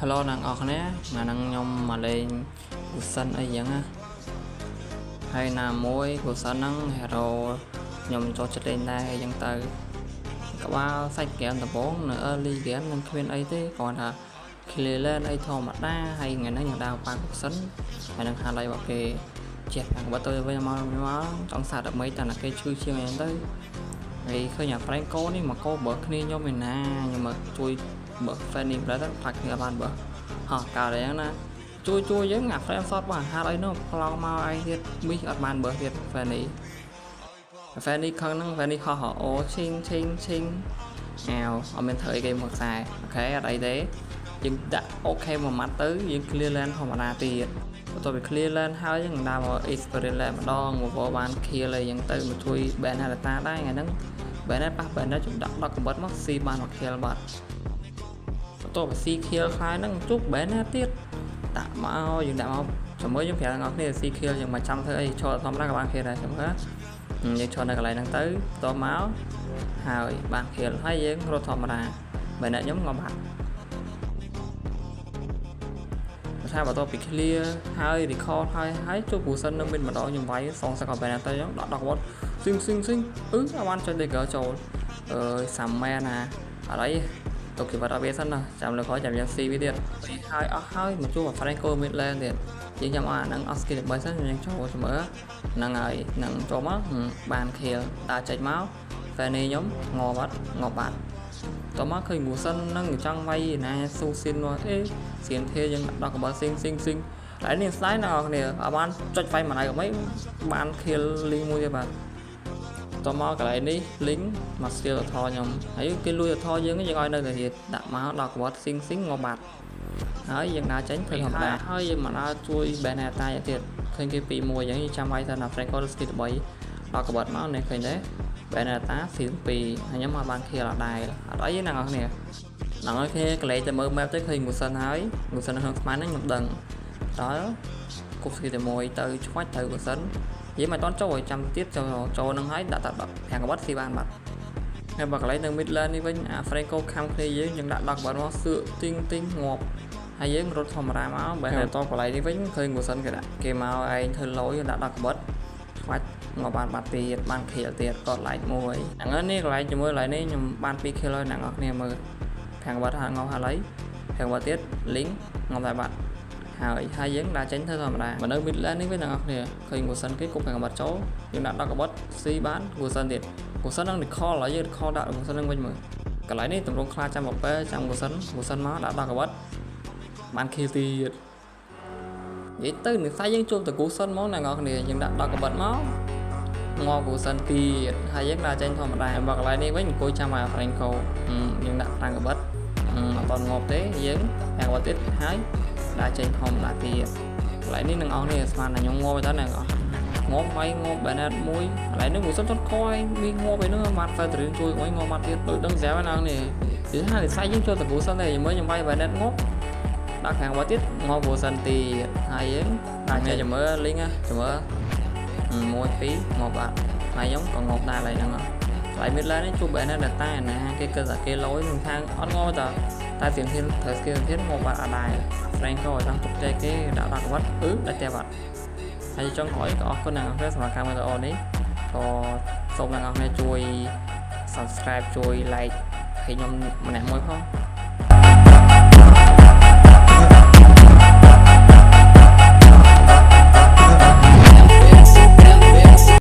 Hello អ្នកនរគ្នាថ្ងៃហ្នឹងខ្ញុំមកលេង Gusion អីចឹងណាហើយណាមួយ Gusion ហ្នឹង hero ខ្ញុំចូលចិត្តលេងដែរអីចឹងទៅក្បាលសាច់ហ្គេមដំបូងនៅ early game នឹងគ្មានអីទេគ្រាន់ថា clear lane អីធម្មតាហើយថ្ងៃហ្នឹងខ្ញុំដើរប៉ា Gusion ហើយនឹង highlight របស់គេជះខាងបាត់ទៅវិញមកមកចង់សាកដើម្បីតែគេឈឺជាងអីចឹងទៅហើយឃើញអា Franco នេះមកកោបើគ្នាខ្ញុំឯណាខ្ញុំមកជួយបើ Fanny ប្រែទៅផ្លាច់គ្នាបានបើហោះកើតអីហ្នឹងណាជួយជួយយើងអា frame shot របស់អាហារអីនោះប្លង់មកអីទៀតមីសអត់បានបើទៀត Fanny Fanny ខឹងហ្នឹង Fanny ហោះអូឈីងឈីងឈីងអាវអត់មានធ្វើអីគេមកខ្សែ OK អត់អីទេយើងដាក់ OK មួយម៉ាត់ទៅយើង clear lane ធម្មតាទៀតបន្ទាប់ពី clear lane ហើយយើងដើរមក experience lane ម្ដងមកបាន kill អីចឹងទៅមកជួយ Benedetta ដែរថ្ងៃហ្នឹង Bennett ប៉ះ Bennett ជំដាក់10កំបិតមកស៊ីបានមក kill បាត់បន្ទាប់ពីស៊ី kill ហើយហ្នឹងជប់ Bennett ទៀតដាក់មកយើងដាក់មកជាមួយយើងប្រាប់ទាំងអស់គ្នាស៊ី kill យើងមកចាំធ្វើអីចូលធម្មតាក៏បាន kill ដែរចាំមើលយើងចូលនៅកន្លែងហ្នឹងទៅបន្ទាប់មកហើយបាន kill ហើយយើងរត់ធម្មតា Bennett ខ្ញុំងំបាត់ថាបន្ទាប់ពី clear ហើយ record ហើយហើយជួប position នៅមានម្ដងខ្ញុំវាយសងសឹកឲ្យ Bennett ទៅអញ្ចឹងដាក់10វ៉តស៊ីងស៊ីងស៊ីងអឺអត់បានចុច dagger ចូលអើយសាមែនណាអត់អីទុកជីវិតឲ្យវាសិនណាចាំលើក្រោយចាំយើងស៊ីវាទៀតហើយអស់ហើយមកជួប Franco mid lane ទៀតយើងចាំឲ្យអាហ្នឹងអស់ skill 3សិនយើងចូលជំរឿហ្នឹងហើយនឹងចូលមកបាន kill ដើរចេញមក Fanny ខ្ញុំងប់អត់ងប់បាត់តមកឃើញ Gusion ហ្នឹងចង់វាយណាស៊ូស៊ីនមកអេសៀនធាយើងដល់កបស៊ីងស៊ីងស៊ីងហើយនេះស្ដាយណាស់អ្នកគ្នាអត់បានចុចវាយម្ដាយក៏មិនបាន kill លីងមួយទេបាទតមកកន្លែងនេះលីងមក steal ថខ្ញុំហើយគេលួចថយើងយើងឲ្យនៅតែទៀតដាក់មកដល់កបស៊ីងស៊ីងងប់បាត់ហើយយើងដើរចេញធ្វើធម្មតាហើយយើងមកដើរជួយ Benedetta ទៀតឃើញគេ2 1អញ្ចឹងយើងចាំវាយទៅណា Franco skill 3ដល់កបិតមកនេះឃើញទេ Benedetta ស៊ី2ហើយខ្ញុំមកបាន kill អត់ដែរអត់អីទេអ្នកនរគ្នាដល់ហើយគ្នាកលេចទៅមើល map ទៅឃើញ Gusion ហើយ Gusion នៅក្នុងស្មានហ្នឹងខ្ញុំដឹងដល់គប់ skill តែមួយទៅឆ្វាច់ត្រូវ Gusion និយាយមិនតន់ចូលឲ្យចាំទៀតចូលចូលនឹងហើយដាក់តែ5កបិតស៊ីបានបាត់ហើយបើកន្លែងនៅ mid lane នេះវិញអា Franco ខំគ្នាយើងយើងដាក់10កបិតមកសឿកទីងទីងងាប់ហើយយើងរត់ធម្មតាមកបែរតកន្លែងនេះវិញឃើញ Gusion គេដាក់គេមកឯងធ្វើលយដាក់10កបិតឆ្វាច់មកបានបាត់ទៀតបាន kill ទៀតក៏ like មួយហ្នឹងនេះកន្លែងជាមួយកន្លែងនេះខ្ញុំបាន2 kill ហើយអ្នកនរគ្នាមើលខាងបាត់ហាងងហើយខាងបាត់ទៀត link ងំតែបាត់ហើយហើយយើងដាក់ចេញធ្វើធម្មតាមកនៅ mid lane នេះវិញអ្នកនរគ្នាឃើញ Gusion គេគប់ខាងបាត់ចូលយើងដាក់10កបិត C បាន Gusion ទៀត Gusion នឹង recall ហើយយើង recall ដាក់ Gusion នឹងវិញមើលកន្លែងនេះតម្រង់ខ្លាចាំបពែចាំ Gusion Gusion មកដាក់10កបិតបាន kill ទៀតនិយាយទៅនិស័យយើងជួបត Gusion មកអ្នកនរគ្នាយើងដាក់10កបិតមកងល់ Gusion ទៀតហើយយើងដាក់ចេញធម្មតាបើកន្លែងនេះវិញអង្គុយចាំឲ្យ Franco យើងដាក់5កបិតអត់តងាប់ទេយើង5កបិតទៀតហើយដាក់ចេញធម្មតាទៀតកន្លែងនេះនឹងអស់នេះស្មានតែខ្ញុំងាប់ទៅណាអស់ងាប់វាយងាប់ Bennett មួយកន្លែងនេះមួយសុំចត់កយមានងាប់ឯនោះបាត់ Fredrin ជួយអុយងាប់បាត់ទៀតដូចដឹងស្រាប់ណានេះនិយាយថានិស័យយើងចូលទៅ Gusion ទេមើលខ្ញុំវាយ Bennett ងាប់ដាក់ខាងបាត់ទៀតងាប់ Gusion ទៀតហើយយើងដាក់គ្នាចាំមើលលីងចាំមើល1 2ងាប់បាត់ហើយខ្ញុំក៏ងាប់ដែរឡើយហ្នឹងកន្លែង mid lane នេះជួប Bennett តែណាគេគិតថាគេលយនឹងខាងអត់ងាប់តែតែសៀងធានត្រូវ skill ធានងាប់បាត់អត់ដែរ Franco ឲ្យចង់ទុកទេគេដាក់ដាក់វត្តអឺដាច់តែបាត់ហើយចុងក្រោយក៏អរគុណអ្នកនរសម្រាប់ការមើលវីដេអូនេះក៏សូមអ្នកនរជួយ subscribe ជួយ like ឲ្យខ្ញុំម្នាក់មួយផង។